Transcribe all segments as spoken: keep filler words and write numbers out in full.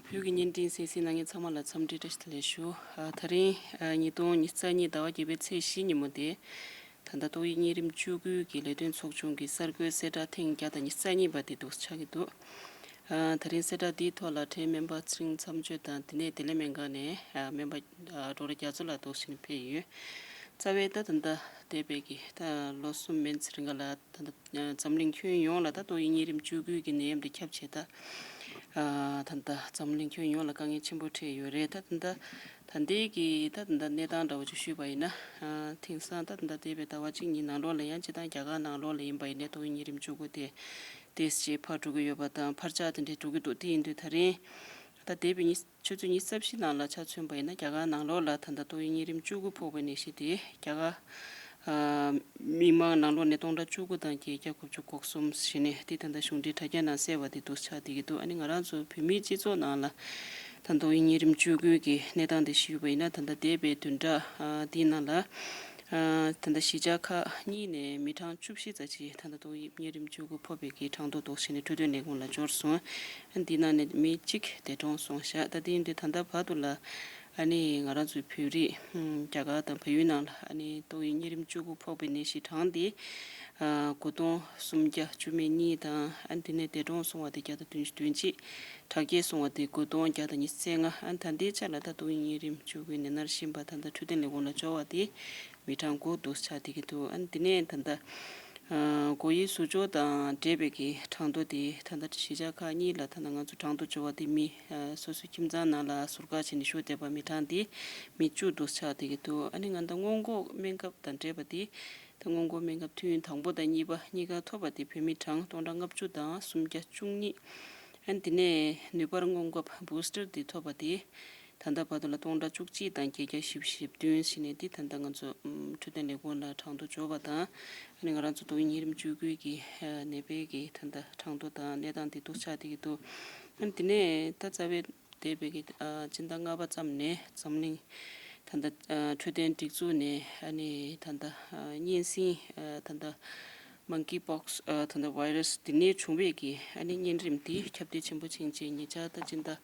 བོད་ཀྱི་བརྙན་འཕྲིན་གསན་གཟིགས་གནང་མཁན་ཚང་མ་ལ་འཚམས་འདྲི་བཀྲ་ཤིས་བདེ་ལེགས་ཞུ། ཨ། ད་རིང་ཨ་ཉིས་སྟོང་ཉི་ཤུ་རྩ་གཉིས་ཟླ་བ་བརྒྱད་པའི་ཚེས་བཞི་ཉིན་མོ་དེ། ད་ལྟ་ཏོག་དབྱིབས་གཉན་རིམས་བཅོས་སྐུལ་གྱི་ལས་དོན་ཚོགས་ཆུང་གི་གསར་འགོད་གསལ་བསྒྲགས་ཐེངས་བརྒྱ་དང་ཉི་ཤུ་རྩ་གཉིས་པ་དེ་འདུག་ཆགས་ཀྱི་འདུག་ཨ། ད་རིང་གསལ་བསྒྲགས་འདིའི་ཐོག་ལ་ཕྲན་སྨན་པ་ཚེ་རིང་མཚམས་གཅོད་དང་དེ་ནས་བདེ་ལེགས་སྨན་ཁང་ནས་ཨ་སྨན་པ་ཨ་ཌོག་ཊར་རྒྱ་མཚོ་ལགས་འདུག་སེ་ཕེབས་ཡོད། རྩ་བའི་ད་ད་ལྟ་འདས་པའི་གི་ད་ལོ་གསུམ་མན་ཙམ་རིང་ག་ལ་ད་ལྟ་འཛམ་གླིང་ཁྱོན་ཡོངས་ལ་ད་ཏོག་དབྱིབས་གཉན་རིམས་བཅོས་སྐུལ་གྱི་ནད་ཡམས་དེ་ཁྱབ་བྱས་ད། ཨ། ད་ལྟ་འཛམ་གླིང་ཁྱོན་ཡོངས་ལ་དཀའ་ངལ་ཆེན་པོ་འཕྲད་ཡོད་རེད། ད་ད་ལྟ་ད་ལྟའི་གི་ད་ད་ལྟ་གནས་སྟངས་འདྲ་བོ་ཅིག་ཞུས་པ་ཡིན་ན། ཨ། དེང་སང་ད་ད་ལྟ་འདས་པའི་ཟླ་བ་གཅིག་གཉིས་ནང་ལོགས་ལ་ཡང་སྤྱིར་བཏང་རྒྱ་གར་ནང་ལོགས་ལ་ཡིན་པ་ཡིན་ནའི་ཏོག་དབྱིབས་གཉན་རིམས་བཅུ་དགུ་དེ་ཏོག་ཙམ་འཕར་འགྲོ་གི་ཡོད་པ་དང་འཕར་ཆག་དེ་འདྲ་འགྲོ་གི་འདུག་དེ་ཡིན་དུས་ད་རིང་ད་འདས་པའི་ཉི་ཆུ་ཚོད་ཉི་ཤུ་རྩ་བཞི་ནང་ལ་ཆ་མཚོན་པ་ཡིན་ན་རྒྱ་གར་ནང་ལོགས་ལ་ད་ལྟ་ཏོག་དབྱིབས་གཉན་རིམས་བཅུ་དགུ་ཕོག་པའི་ནད་གཞི་དེ་རྒྱ་གར་ཨ་མི་མང་ནང་ལོགས་ནས་སྟོང་ཕྲག་བཅུ་དགུ་དང་བརྒྱད་བརྒྱ་དགུ་བཅུ་གོ་གསུམ་ཞེས་ནས་དེ་ད་ལྟ་གཞུང་འབྲེལ་དྲ་རྒྱ་ནང་གསལ་བ་དེ་འདུག་ཆགས་བསྡད་ཀྱི་འདུག་ཨ་ནི་ང་རང་ཚོ་བོད་མིའི་སྤྱི་ཚོགས་ནང་ལ་ད་ལྟ་ཏོག་དབྱིབས་གཉན་རིམས་བཅོས་སྐུལ་གྱི་གནས་སྟངས་དེ་ཞུས་པ་ཡིན་ན། ད་ལྟ་འདས་པའི་བདུན་ཕྲག་ཨ་འདིའི་ནང་ལ་ཨ་ད་ལྟ་གཞིས་ཆགས་ཁག་གཉིས་ནས་མི་གྲངས་བཅུ་བཞི་ཙམ་ཅིག་ད་ལྟ་ཏོག་དབྱིབས་གཉན་རིམས་བཅུ་དགུ་ཕོག་པའི་གི་གྲངས་ཐོ་འདུག་སེ་ནས་འཕྲོད་བསྟེན་ལས་ཁུངས་ལ་འབྱོར་སོང་། ཨ་འདི་ནང་ནས་མི་གཅིག་འདས་གྲོངས་སོང་ཤག་ད་དེ་ཡིན་དུས་ད་ལྟ་བར་དུ་ལ་ཨ་ནི་ང་རང་ཚོའི་བོད་རིགས་ཨམ་རྒྱ་གར་དང་བལ་ཡུལ་ནང་ལ་ཨ་ནི་ཏོག་དབྱིབས་གཉན་རིམས་བཅུ་དགུ་ཕོག་པའི་ནད་གཞི་གྲངས་དེ་ཨ་དགུ་སྟོང་སུམ་བརྒྱ་བཅུ་མེད་གཉིས་དང་། ཨ་དེ་ནས་འདས་གྲོངས་སོང་བ་དེ་བརྒྱ་དང་བདུན་ཅུ་དོན་གཅིག་དྲག་སྐྱེད་སོང་བ་དེ་དགུ་སྟོང་བརྒྱ་དང་ཉི་ཤུ་རྩ་ལྔ། ཨ་ད་ལྟའི་ཆ་ལ་ད་ཏོག་དབྱིབས་གཉན་རིམས་བཅུ་དགུའི་ནད་མནར་གཤིན་པ་ད་ལྟ་འཕྲོད་བསྟེན་ལས་ཁུངས་ལ་འབྱོར་བ་དེ་མི་གྲངས་དགུ་འདུག་ཆགས་བསྡད་ཀྱི་འདུག་ཨ་དེ་ནས་ད་ལྟ་ཨ་སྒོ་དབྱེ་ཟུར་འཇོག་དང་འབྲེལ་བའི་གི་གྲངས་ཐོ་དེ་ད་ལྟ་གཞིས་ཆགས་ཁག་གཉིས་ལ་ད་ལྟ་ང་ཚོ་གྲངས་ཐོ་འབྱོར་བ་དེ་མི་ཨ་སོ་སོའི་ཁྱིམ་ཚང་ནང་ལ་ཟུར་བཀག་བྱས་ནས་བཞུགས་བསྡད་པ་མི་གྲངས་དེ་མི་བཅུ་འདུག་ཆགས་བསྡད་ཀྱི་འདུག་ཨ་ནི་ང་ད་སྔོན་འགོག་སྨན་ཁབ་དང་འབྲེལ་བ་དེ་ད་སྔོན་འགོག་སྨན་ཁབ་ཐུན་དང་པོ་དང་གཉིས་པ་གཉིས་ཀ་ཐོབ་པ་དེ་བོད་མི་གྲངས་སྟོང་ཕྲག་ལྔ་བཅུ་དང་སུམ་བརྒྱ་བཅུ་གཉིས། ཨ་ནི་དེ་ནས་ནུས་པར་སྔོན་འགོག་བུ་སི་ཊར་དེ་ཐོབ་པ་དེ་ད་ལྟ་བར་དུ་ལ་སྟོང་ཕྲག་བཅུ་གཅིག་དང་བརྒྱད་བརྒྱ་བཞི་བཅུ་ཞེ་བདུན་ཞེས་ནས་དེ་ད་ལྟ་ང་ཚོ་ཨམ་འཕྲོད་བསྟེན་ལས་ཁུངས་ལ་གྲངས་ཐོ་འབྱོར་བ་དང་། ཨ་ནི་ང་རང་ཚོ་ཏོག་དབྱིབས་གཉན་རིམས་བཅོས་སྐུལ་གྱི་ཨ་ནད་པའི་གི་ད་ལྟ་གྲངས་ཐོ་དང་གནས་སྟངས་དེ་འདུག་ཆགས་བསྡད་ཀྱི་འདུག་ཨ་ནི་དེ་ནས་ད་རྩ་བའི་འདས་པའི་གི་ཨ་སྤྱི་ཟླ་ལྔ་པ་ཙམ་ནས་འཛམ་གླིང་ད་ལྟ་ཨ་འཕྲོད་བསྟེན་སྒྲིག་འཛུགས་ནས་ཨ་ནི་ད་ལྟ་ཨ་གཉན་སྲིན་ཨ་ད་ལྟ་མང་ཀི་པོག་སི་ཨ་ད་ལྟ་ཝའི་ར་སི་དེ་ནས་བྱུང་བའི་གི་ཨ་ནི་གཉན་རིམས་དེ་ཁྱབ་གདལ་ཆེན་པོ་ཕྱིན་རྗེས་ཉེ་ཆར་ད་སྤྱི་ཟླ་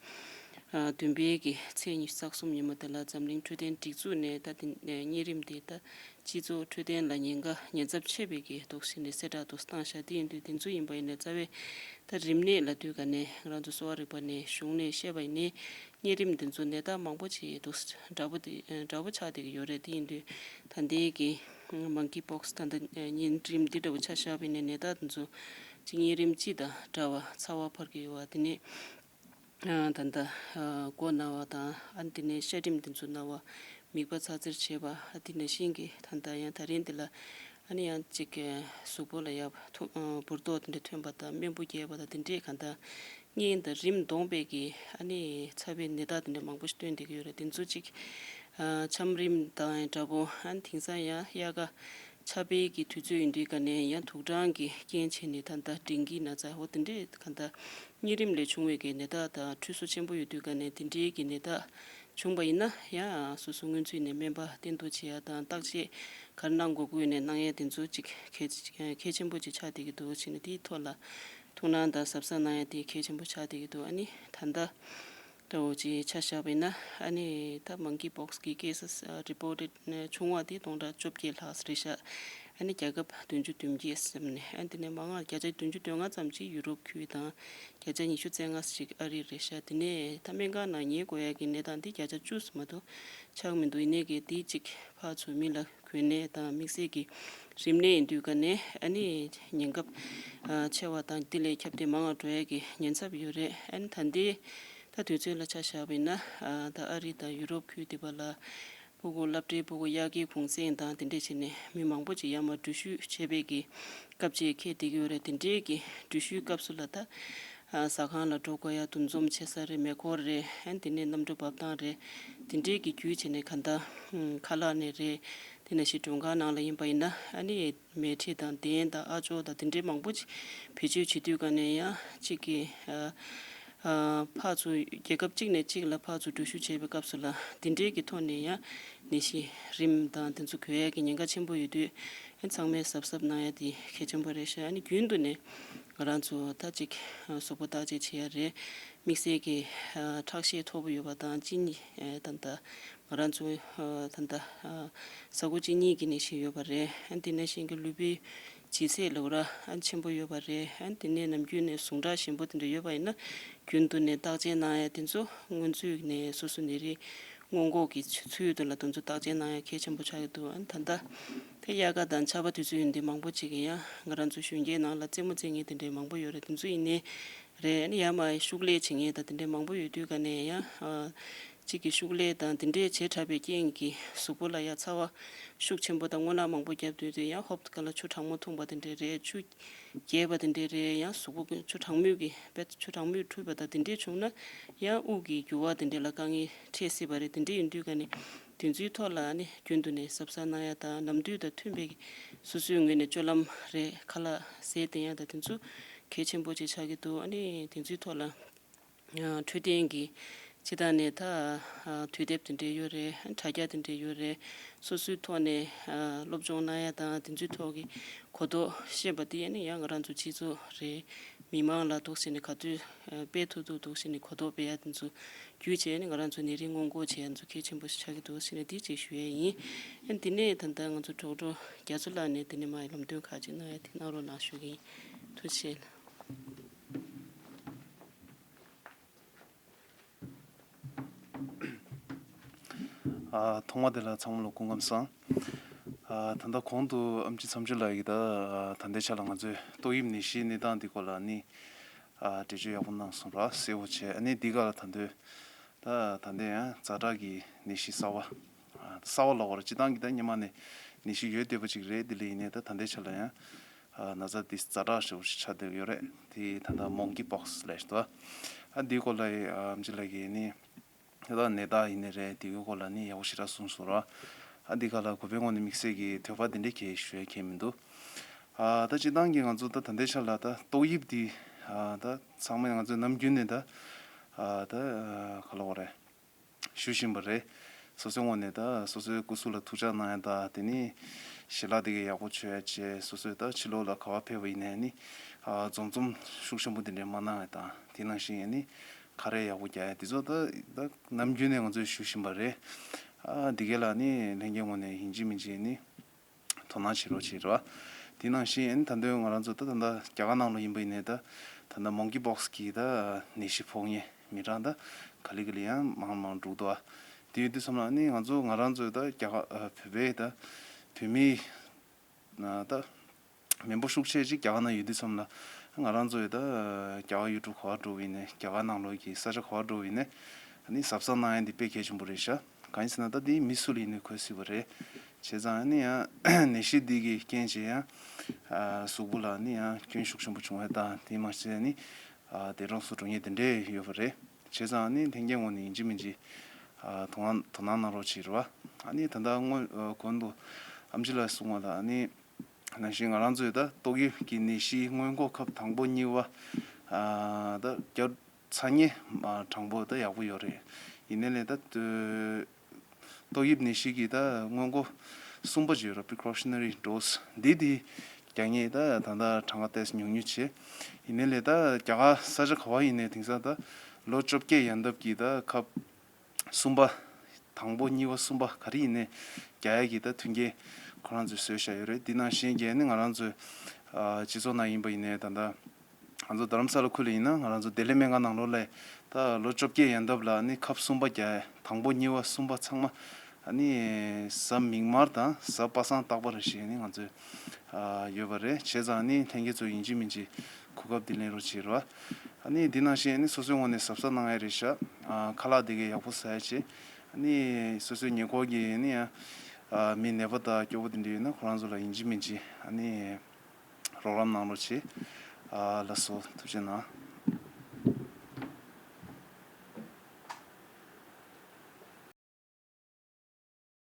ཨ་བདུན་པའི་གི་ཚེས་ཉི་ཤུ་རྩ་གསུམ་ཉིན་མོ་དེ་ལ་འཛམ་གླིང་འཕྲོད་བསྟེན་སྒྲིག་འཛུགས་ནས་ད་དེ་གཉན་རིམས་དེ་ད་སྤྱི་ཚོགས་འཕྲོད་བསྟེན་ལ་ཉེན་ཁ་ཉེན་ཚབས་ཆེ་བའི་གི་འདུག་ཟེར་ནས་གསལ་བསྒྲགས་འདུག་བཏང་ཤག་དེ་ཡིན་དུས་དེ་ཚོ་ཡིན་པ་ཡིན་ན་རྩ་བའི་ད་རིམས་ནད་ལབ་དུས་ག་ནས་ང་རང་ཚོ་གསོ་བ་རིག་པ་ནས་གཞུང་ནས་བཤད་པ་ཡིན་ནའི་གཉན་རིམས་དེ་ཚོ་ནད་རྟགས་མང་པོ་ཅིག་འདུག་འདྲ་པོ་དེ་འདྲ་པོ་ཆགས་བསྡད་ཀྱི་ཡོད་རེད། དེ་ཡིན་དུས་ད་ལྟའི་གི་མང་ཀི་པོག་སི་ད་ལྟ་གཉན་རིམས་འདི་འདྲ་པོ་ཆ་བཞག་པ་ཡིན་ན་ནད་རྟགས་དེ་ཚོ་གཅིག་གཉན་རིམས་སྤྱི་དང་འདྲ་བ་ཚ་བ་འཕར་གྱི་ཡོད་པ་དེ་ནས། ཨ་ད་ལྟ་ཨ་མགོ་ན་བ་དང་ཨ་ནི་དེ་ནས་ཤ་རིམས་དེ་ཚོ་ན་བ། མིད་པ་ཚ་ཚེར་བྱེད་པ། ཨ་དེ་ནང་བཞིན་གྱི་ད་ལྟ་ཡང་ད་རིང་འདི་ལ་ཨ་ནི་ཡང་གཅིག་གི་གཟུགས་པོ་ལ་ཡ་ཐུ་ཨ་འབུར་ཏོག་དེ་འདྲ་ཐོན་པ་དང་རྨེན་བུ་རྒྱས་པ་དང་དེ་འདྲས་གང་ལྟར་གཉན་དང་རིམས་བསྡོངས་པའི་གི་ཨ་ནི་ཚ་བའི་ནད་རྟགས་དེ་འདྲ་མང་པོ་ཞིག་སྟོན་བསྡད་ཀྱི་ཡོད་རེད། དེ་ཚོ་གཅིག་ཨ་ཆམ་རིམས་དང་ཡང་འདྲ་པོ། ཨ་ནི་དེང་སང་ཡང་དབྱར་ཁ་ཆར་པའི་གི་དུས་ཚོད་ཡིན་དུས་ག་ནས་ཡང་དུག་སྦྲང་གི་རྐྱེན་བྱས་ནས་ད་ལྟ་ཌེང་གི་ན་ཚ་འོ་དེ་འདྲས་གང་ལྟར་གཉན་རིམས་ལས་བྱུང་བའི་གི་ནད་རྟགས་དང་འཁྲུལ་སོ་ཆེན་པོ་ཡོད་དུས་ག་ནས་དེ་འདྲའི་གི་ནད་རྟགས་བྱུང་པ་ཡིན་ན་ཡང་སོ་སོ་སྔོན་ཚུད་ནས་སྨན་པ་བསྟེན་གཏུག་བྱེད་ཡ་དང་བརྟག་དཔྱད་ག་རེ་གནང་དགོས་དགོས་ནས་གནང་ཡ་དེ་ཚོ་གཅིག་གལ་གལ་ཆེན་པོ་ཅིག་ཆགས་བསྡད་ཀྱི་འདུག་བྱས་ནས་དེའི་ཐོག་ལ་ཐུགས་སྣང་དང་གཟབ་གཟབ་གནང་ཡ་དེ་གལ་ཆེན་པོ་ཆགས་བསྡད་ཀྱི་འདུག་ཨ་ནི་ད་ལྟ་ལྟ་བུ་ཅིག་ཆ་བཞག་པ་ཡིན་ན་ཨ་ནི་ད་མང་ཀི་པོག་སི་གི་ཀེ་སི་སི་རི་པོ་ཊེཌ་བྱུང་བ་དེ་སྟོང་ཕྲག་བཅོ་བརྒྱད་ལྷག་རེད་ཤག་ཨ་ནི་རྒྱལ་ཁབ་བདུན་ཅུ་དོན་བརྒྱད་ཙམ་ནས། ཨ་ནི་དེ་ནས་མང་ང་བརྒྱ་ཆ་བདུན་ཅུ་དོན་ལྔ་ཙམ་ཅིག་ཡུ་རོབ་ཁུལ་དང་བརྒྱ་ཆ་ཉི་ཤུ་རྩ་ལྔ་ཅིག་ཨ་རི་རེད་ཤག་དེ་ནས་ད་སྨན་ཁང་ནང་ཉལ་དགོས་ཡ་གི་གནས་སྟངས་དེ་བརྒྱ་ཆ་བཅུ་ཙམ་མ་གཏོགས་ཆགས་མི་འདུག་ཡིན་ནའི་གི་དེ་གཅིག་ཕར་ཚུར་མི་ལ་གོན་ནས་དང་དམིགས་བསལ་གྱི་རིམས་ནད་ཡིན་དུས་ག་ནས་ཨ་ནི་ཉེན་ཁ་ཆེ་བ་དང་དེ་ལས་ཁྱབ་གདལ་མང་བ་འགྲོ་ཡ་གི་ཉེན་ཚབས་ཡོད་རེད། ཨ་ནི་ད་ལྟའི་ད་དུས་ཚོད་ལ་ཆ་བཞག་པ་ཡིན་ན་ད་ཨ་རི་དང་ཡུ་རོབ་ཁུལ་དེ་པ་ལ་ཕྲུ་གུ་སློབ་གྲྭའི་ཕྲུ་གུ་དབྱར་ཁའི་གུང་སེང་དང་དེ་འདྲས་བྱས་ནས་མི་མང་པོ་ཅིག་ཡར་མར་འགྲུལ་བཞུད་བྱེད་པའི་གི་སྐབས་ཅིག་འཁེལ་བསྡད་ཀྱི་ཡོད་རེད། དེ་འདྲའི་གི་འགྲུལ་བཞུད་སྐབས་སུ་ལ་ད་ཨ་ཟ་ཁང་ལ་འགྲོ་དགོས་ཡ་འདུ་འཛོམས་བྱེད་ས་རེད། མེ་འཁོར་རེད། ཨ་ནི་དེ་ནས་གནམ་གྲུ་འབབ་ཐང་རེད། དེ་འདྲའི་གི་བརྒྱུད་བྱས་ནས་གང་ལྟར་ཁ་ལག་ནས་རེད། དེ་ནང་བཞིན་མགྲོན་ཁང་ནང་ལ་ཡིན་པ་ཡིན་ན་ཨ་ནི་མལ་ཁྲི་དང་གདན་དང་ཨ་ཅོ་དང་དེ་འདྲའི་མང་པོ་ཅིག་བེད་སྤྱོད་བྱེད་དུས་ག་ནས་ཡང་གཅིག་གི་ཨ་ ཨ་ཕར་ཚུར་རྒྱལ་ཁབ་གཅིག་ནས་གཅིག་ལ་ཕར་ཚུར་འགྲུལ་བཞུད་བྱེད་པའི་སྐབས་སུ་ལ་འདི་འདྲའི་གི་ཐོག་ནས་ཡང་ནད་གཞི་རིམས་དང་དེ་ཚོ་འགོས་ཡ་གི་ཉེན་ཁ་ཆེན་པོ་ཡོད་དུས། ཨ་ཚང་མས་གཟབ་གཟབ་གནང་ཡ་དེ་གལ་ཆེན་པོ་རེད་ཤག་ཨ་ནི་རྒྱུན་དུ་ནས་ང་རང་ཚོ་ད་ཅིག་གཟུགས་པོ་བརྟག་དཔྱད་བྱེད་ཡ་རེད། དམིགས་བསལ་གྱི་ཁྲག་ཤེད་མཐོ་པོ་ཡོད་པ་དང་གཅིན་སྙི་ད་ད་ང་རང་ཚོ་ད་ད་ཟ་ཁུ་གཅིན་སྙི་གི་ནད་གཞི་ཡོད་པ་རེད། ཨ་དེ་ནང་བཞིན་གྱི་ལུས་པོའི་ལྗིད་ཚད་ལ་ར་ཨ་ཆེན་པོ་ཡོད་པ་རེད། ཨ་དེ་ནས་ནམ་རྒྱུན་ནས་ཟུངས་ཁྲག་ཞན་པོ་དེ་འདྲ་ཡོད་པ་ཡིན་ན། རྒྱུན་དུ་ནས་བརྟག་དཔྱད་གནང་ཡ་དེ་ཚོ་སྔོན་ཚུད་ནས་སོ་སོ་ནད་རིགས་སྔོན་འགོག་གི་ཚུལ་དུ་ལ་དེ་ཚོ་བརྟག་དཔྱད་གནང་ཡ་གལ་ཆེན་པོ་ཆགས་ཀྱི་འདུག་ཨ་ད་ལྟ་དེ་དབྱར་ཁ་དང་ཆར་པ་དུས་ཚོད་ཡིན་དུས་མང་པོ་ཅིག་གིས་ཡང་ང་རང་ཚོ་གཞོན་སྐྱེས་ནང་ལ་རྩེད་མོ་རྩེ་མཁན་དེ་འདྲའི་མང་པོ་ཡོད་རེད། དེ་ཚོ་ཡིན་ནའི་རེད། ཨ་ནི་ཡར་མར་ཤུགས་ལས་བྱེད་མཁན་དང་དེ་འདྲའི་མང་པོ་ཡོད་དུས་ག་ནས་ཡང་ཨ་གཅིག་གི་ཤུགས་ལས་དང་དེ་འདྲའི་བྱེ་བྲག་པའི་རྐྱེན་གྱིས་གཟུགས་པོ་ལ་ཡང་ཚ་བ་ཤུགས་ཆེན་པོ་དང་རྔུལ་ནག་མང་པོ་བརྒྱབ་དུས་དེ་ཡང་ཧོབ་ཏེ་ག་ལ་ཆུ་གྲང་མོ་འཐུང་པ་དེ་འདྲའི་རེད། ཆུ་རྒྱས་པ་དེ་འདྲའི་རེད། ཡང་གཟུགས་པོ་ཆུ་གྲང་མོས་ཀྱི་དཔེ་ཆུ་གྲང་མོས་འཁྲུད་པ་དང་དེ་འདྲའི་བྱུང་ན་ཡང་དབུགས་ཀྱི་རྒྱུ་བ་དེ་འདྲའི་ལ་དཀའ་ངལ་འཕྲད་སྲིད་པ་རེད། དེ་འདྲའི་ཡིན་དུས་ག་ནས་དེ་ཚོའི་ཐོག་ལ་ནི་རྒྱུན་དུ་ནས་གཟབ་གཟབ་གནང་ཡ་དང་ནམ་དུས་དང་མཐུན་པའི་སོ་སོའི་ངོས་ནས་སྤྱོད་ལམ་རེད། ཁ་ལག་ཟས་བསྟེན་ཡ་དང་དེ་ཚོ་གལ་ཆེན་པོ་ཅིག་ཆགས་ཀྱི་འདུག་ཨ་ནི་དེ་ཚོའི་ཐོག་ལ་འཕྲོད་བསྟེན་གྱི་སྤྱི་བཏང་ནས་ད་དུས་དེབ་དེ་འདྲའི་ཡོད་རེད། དྲ་རྒྱ་དེ་འདྲའི་ཡོད་རེད། སོ་སོའི་ཐོག་ནས་སློབ་སྦྱོང་གནང་ཡ་དང་དེ་ཚོའི་ཐོག་གི་གོ་རྟོགས་ཤེས་པ་དེ་ནི་ཡང་ང་རང་ཚོ་སྤྱི་ཚོགས་རེད། མི་མང་ལ་འདུག་ཟེར་ནས་ག་དུས་སྤེལ་ཐུབ་ཐུབ་འདུག་ཟེར་ནས་གོ་རྟོགས་སྤེལ་ཡ་དེ་ཚོ་བརྒྱུད་བྱས་ནས་ང་རང་ཚོ་ནད་རིགས་སྔོན་འགོག་བྱེད་ཡ་ཚོ་གལ་ཆེན་པོ་ཞིག་ཆགས་ཀྱི་འདུག་ཟེར་ནས་དེ་གཅིག་ཞུ་ཡ་ཡིན། ཨ་དེ་ནས་ད་ལྟ་ང་ཚོ་ཌོག་ཊར་རྒྱ་མཚོ་ལགས་ནས་དེ་ནས་མར་ལམ་སྟོན་ཁག་ཅིག་གནང་ཡ་དེ་གནང་རོགས་གནང་ཞུ་གི་ཡིན། ཐུགས་རྗེ་ཆེ། ཨ་ཐོག་མ་དེ་ལ་ཚང་མ་ལ་སྐུ་ཁམས་བཟང་། ཨ་ད་ལྟ་གོང་དུ་ཨེམ་ཆི་མཚམས་གཅོད་ལགས་ཀྱིས་ད་ད་ལྟའི་ཆ་ལ་ང་ཚོའི་ཏོག་དབྱིབས་ནད་གཞིའི་གནས་སྟངས་འདི་སྐོར་ལ་ནི་ཨ་འགྲེལ་བརྗོད་ཡག་པོ་གནང་སོང་ར། གསལ་པོ་བྱས། ཨ་ནི་འདི་ག་ལ་ད་འདོད་ད་ད་ལྟའི་ཡང་ཛ་དྲག་གི་ནད་གཞི་གསར་བ་ཨ་གསར་བ་ལབ་དགོས་རེད། སྤྱིར་བཏང་གི་ད་སྔོན་མ་ནས་ནད་གཞི་ཡོད་བསྡད་པ་ཅིག་རེད། འདི་ལ་ཡིན་ནའི་ད་ད་ལྟའི་ཆ་ལ་ཡང་ཨ་ན་ཚ་འདི་ཛ་དྲག་ཞེ་པོ་ཞིག་ཆགས་བསྡད་ཡོད་རེད། དེ་ད་ལྟ་མོང་ཀི་པོག་སི་ལབ་ཞིག་འདུག་ཨ་འདིའི་སྐོར་ལ་ཨ་ཨེམ་ཆི་ལགས་ཀྱིས་ནི་ད་ནད་རྟགས་ཡིན་ནའི་རེད། དེའི་སྐོར་ལ་ནི་ཡག་པོ་ཞེ་དྲག་གསུངས་སོང་ར། ཨ་འདི་ག་ལ་གུས་པའི་ངོས་ནས་དམིགས་བསལ་གྱི་དོགས་པ་འདི་འདྲའི་གང་ཞུ་ཡ་གང་མི་འདུག་ཨ་ད་སྤྱིར་བཏང་གི་ང་ཚོ་ད་ད་ལྟའི་ཆ་ལ་ད་ཏོག་དབྱིབས་འདི་ཨ་ད་ཚང་མས་ང་ཚོས་ནམ་རྒྱུན་ནས་ད་ཨ་ད་ག་ལབ་དགོས་རེད། ཞུ་བཞིན་པ་རེད། སོ་སོའི་ངོས་ནས་ད་སོ་སོའི་སྐུ་གཟུགས་ལ་ཐུགས་ཅག་གནང་ཡ་དང་། དེ་ནས་ཞལ་ལག་དེ་ག་ཡག་པོ་མཆོད་ཡ་བྱས། སོ་སོའི་ད་ཕྱི་ལོགས་ལ་ག་པར་ཕེབས་པ་ཡིན་ནའི་ནི་ཨ་འཛོམས་འཛོམས་ཤུགས་ཆེན་པོ་དེ་འདྲ་མ་གནང་ཡ་དང་། དེ་ནང་བཞིན་ཡང་ནི་ཁ་རས་ཡག་པོ་རྒྱག་ཡ་དེ་ཚོ་ད་ད་ནམ་རྒྱུན་ནས་ང་ཚོས་ཞུ་བཞིན་པ་རེད། ཨ་འདི་ག་ལ་ནི་ལྷན་རྒྱས་ངོས་ནས་ཡིན་གཅིག་མིན་གཅིག་ནི་དོ་སྣང་བྱེད་རོགས་བྱེད་རོགས། དེ་ནང་བཞིན་ད་ལྟ་ང་རང་ཚོ་ད་ད་ལྟ་རྒྱ་གར་ནང་ལོགས་ཡིན་པ་ཡིན་ནའི་ད་ད་ལྟ་མོང་ཀི་པོག་སི་གི་ད་ནད་གཞི་ཕོག་མཁན་མི་གྲངས་ད་ག་ལེ་ག་ལེ་ཡང་མང་མང་འགྲོ་གི་འདུག་ཨ། དེ་ཡོད་དུས་ཙམ་ལ་ནི་ང་ཚོ་ང་རང་ཚོའི་ད་རྒྱ་གར་ཨ་བོད་པའི་ད་བོད་མི་ན་ད་མི་འབོར་ཤུགས་ཆེ་ཅིག་རྒྱ་གར་ནང་ཡོད་དུས་ཙམ་ལ། ང་རང་ཚོ་ཡི་ད་རྒྱ་གར་ཡུལ་གྲུ་ག་པར་འགྲོ་བ་ཡིན་ནའི་རྒྱ་གར་ནང་ལོགས་ཀྱི་ས་ཆ་ག་པར་འགྲོ་བ་ཡིན་ནའི་ཨ་ནི་གཟབ་གཟབ་གནང་ཡ་འདི་དཔེ་གལ་ཆེན་པོ་རེད་ཤག་གང་ཡིན་ཟེར་ན་ད་འདི་མི་སུ་ལ་ཡིན་ནའི་འགོས་སྲིད་པ་རེད། བྱས་ཙང་ཨ་ནི་ཡང་ནད་གཞི་འདི་གི་རྐྱེན་བྱས་ཡང་ཨ་གཟུགས་པོ་ལ་ཨ་ནི་ཡང་སྐྱོན་ཤུགས་ཆེན་པོ་བྱུང་བ་དང་། དེ་མ་ཟད་ཨ་ནི་ཨ་འདས་གྲོངས་སུ་འགྲོ་མཁན་དེ་འདྲས་ཡོད་པ་རེད། བྱས་ཙང་ཨ་ནི་ལྷན་རྒྱས་ངོས་ནས་ཡིན་གཅིག་མིན་གཅིག་ཨ་དོ་སྣང་དོ་སྣང་གནང་རོགས་བྱེད་རོགས། ཨ་ནི་ད་ལྟ་སྔོན་ཨ་གོང་དུ་ཨེམ་ཆི་ལགས་གསུངས་པ་ལ་ཨ་ནི་ནང་བཞིན་ང་རང་ཚོས་ད་ཏོག་དབྱིབས་ཀྱི་ནད་གཞིའི་སྔོན་འགོག་ཁབ་དང་པོ་གཉིས་པ་ཨ་ད་བརྒྱབ་ཚར་མཁན་མ་དྲང་པོ་ད་ཡག་པོ་ཡོད་རེད། ཡིན་ནའི་ལས་ད་ཏོ་ཏོག་དབྱིབས་ནད་གཞི་གི་ད་སྔོན་འགོག་གསུམ་པ་ཅིག་ཡོད་རེད། པི་ཀོ་ཤི་ན་རི་ཌོ་སི་འདི་དེ་རྒྱག་མཁན་ད་ད་ལྟ་གྲངས་ཀ་ཏོག་ཙམ་ཉུང་ཉུང་བྱས། ཡིན་ནའི་ལས་ད་རྒྱ་གར་ས་ཆ་ག་པར་ཡིན་ནའི་དེང་སང་ད་ལོ་བཅོ་བརྒྱད་ཡན་འདབ་ཀྱི་ད་ཁབ་གསུམ་པ། དང་པོ་གཉིས་པ་གསུམ་པ་ག་རེ་ཡིན་ནའི་རྒྱག་ཡ་གི་ད་མཐུན་རྐྱེན་ཁོ་རང་ཚོས་བཟོས་བཞག་ཡོད་རེད། འདི་ནང་བཞིན་གྱི་ནི་ང་རང་ཚོའི་ཨ་སྤྱི་ཚོགས་ནང་ཡིན་པ་ཡིན་ནའི་ད་ལྟ་ང་ཚོ་རྡ་རམ་ས་ལ་ཁུལ་ལ་ཡིན་ན་ང་རང་ཚོ་བདེ་ལེགས་སྨན་ཁང་ནང་ལོགས་ལ་ད་ལོ་བཅོ་བརྒྱད་ཡན་འདབ་ལ་ནི་ཁབ་གསུམ་པ་རྒྱག་ཡ། དང་པོ་གཉིས་པ་གསུམ་པ་ཚང་མ་ཨ་ནི་གཟའ་མིག་དམར་དང་གཟའ་པ་སངས་རྟག་པར་ཞིག་ནི་ང་ཚོས་ཨ་ཡོད་པ་རེད། བྱས་ཙང་ནི་ལྷན་རྒྱས་ཚོ་ཡིན་གཅིག་མིན་གཅིག་གོ་སྐབས་འདི་ལེན་རོགས་བྱེད་རོགས། ཨ་ནི་འདི་ནང་བཞིན་ཨ་ནི་སོ་སོའི་ངོས་ནས་གཟབ་གཟབ་གནང་ཡ་རེད་ཤག་ཨ་ཁ་ལག་འདི་གས་ཡག་པོ་ཟ་ཡ་བྱེད། ཨ་ནི་སོ་སོའི་ཉེ་འཁོར་གྱི་ཨ་ནི་ཡང་ཨ་མི་ནད་པ་དང་སྐྱོ་པོ་དེ་འདྲ་ཡོད་ན་ཁོ་རང་ཚོ་ལ་ཡིན་གཅིག་མིན་གཅིག་ཨ་ནི་རོགས་རམ་གནང་རོགས་བྱེད། ཨ་ལགས་སོ། ཐུགས་རྗེ་གནང་།